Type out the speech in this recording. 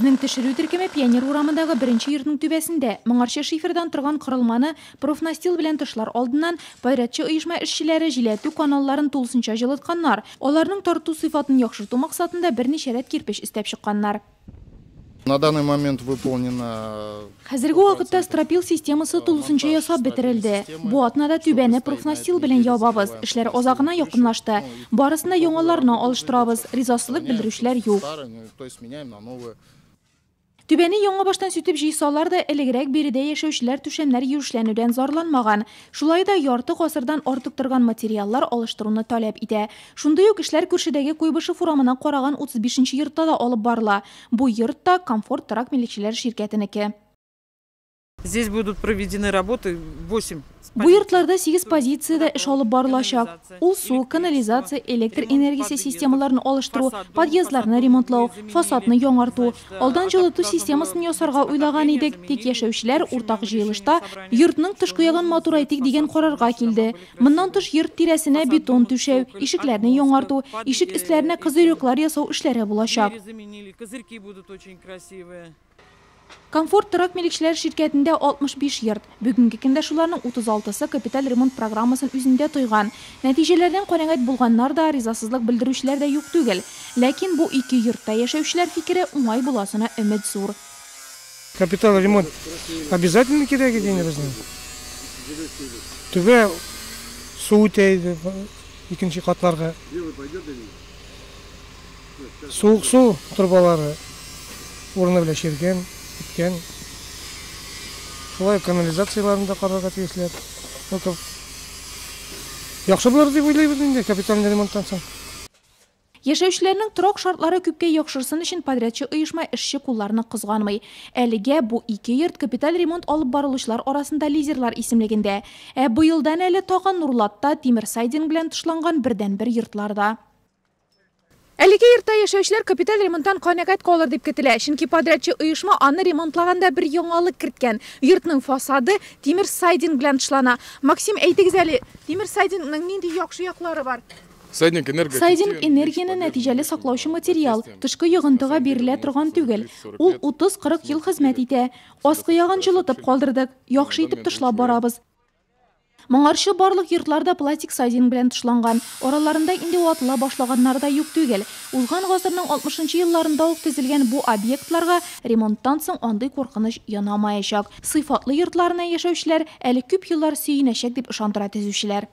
Безнең төшерү төркеме Пионер урамындагы беренче йортның түбәсендә. Моңарчы шифердан торган корылманы профнастил белән тышлар алдыннан подрядчы оешма эшчеләре җиләтү каналларын тулысынча җылытканнар. Аларның тарту сыйфатын яхшырту максатында берничә рәт кирпеч өстәп чыкканнар. На данный момент выполнено. Хәзерге вакытта стропил системасы тулысынча ясап бетерелде. Бу атнада түбәне профнастил белән ябабыз. Эшләр азагына якынлашты. Барысын да яңаларына алыштырабыз. Ризасызлык белдерүчеләр юк. То есть меняем на новые. Түбәне яңа баштан сүтеп җыйсалар да, элегрәк биредә яшәүчеләр түшәмнәр юешләнүдән зарланмаган. Шулай да ярты гасырдан артык торган материаллар алыштыруны таләп итә. Шундый ук эшләр күршедәге Куйбышев урамына караган 35 нче йортта да алып барыла. Бу йорт та Комфорт торак милекчеләр ширкәтенеке. Здесь будут проведены работы 8. Бу йортларда 8 позициядә эш алып барылачак. Ул су, канализация, электр энергиясе системаларын алыштыру, подъездларны ремонтлау, фасадны яңарту. Алдан җылыту системасын ясарга уйлаган идек, тик яшәүчеләр уртак җыелышта йортның тышкы ягын матурайтыйк дигән карарга килде. Моннан тыш йорт тирәсенә бетон түшәү, ишекләрне яңарту, ишек өсләренә козырёклар ясау эшләре булачак. Заменили. Козырьки будут очень красивые. Комфорт торак милекчеләр ширкәтендә 65 йорт. Бүгенге көндә шуларның 36сы капиталь ремонт программасын үзендә тойган. Нәтиҗәләрдән канәгать булганнар да, ризасызлык белдерүчеләр дә юк түгел. Ләкин бу ике йортта яшәүчеләр фикере уңай буласына өмет зур. Капиталь ремонт обязательно кирәк иде инде безнең. Түбә су үтә иде икенче катларга. Суык су торбалары урыны белән чергән, беткән. Шулай канализацияларын да карарга тиешләр. Ну, яхшы булыр дип уйлыйбыз инде капитальный ремонттан соң. Яшәүчеләрнең торак шартлары күпкә яхшырсын өчен подрядчы оешма эшче кулларны кызганмый. Әлегә бу ике йорт капиталь ремонт алып барылучылар арасында лидерлар исемлегендә. Ә быелдан әле тагын Нурлатта тимер сайдинг белән тышланган бердәнбер йортларда. Әлеге йортта яшәүчеләр капиталь ремонттан канәгать калыр дип көтелә, чөнки подрядчы оешма аны ремонтлаганда бер яңалык керткән. Йортның фасады тимер сайдинг белән тышлана. Максим, әйтегез әле, тимер сайдингның нинди яхшы яклары бар? Сайдинг энергоэффективен. Сайдинг энергияне нәтиҗәле саклаучы материал, тышкы йогынтыга бирелә торган түгел. Ул 30-40 ел хезмәт итә. Аскы ягын җылытып калдырдык, яхшы итеп тышлап барабыз. Моңарчы барлык йортлар да пластик сайдинг белән тышланган. Араларында инде ватыла башлаганнары да юк түгел. Узган гасырның 60 елларында ук төзелгән бу объектларга ремонттан соң андый куркыныч янамаячак. Сыйфатлы йортларына яшәүчеләр әле күп еллар сөенәчәк дип ышандыра төзүчеләр.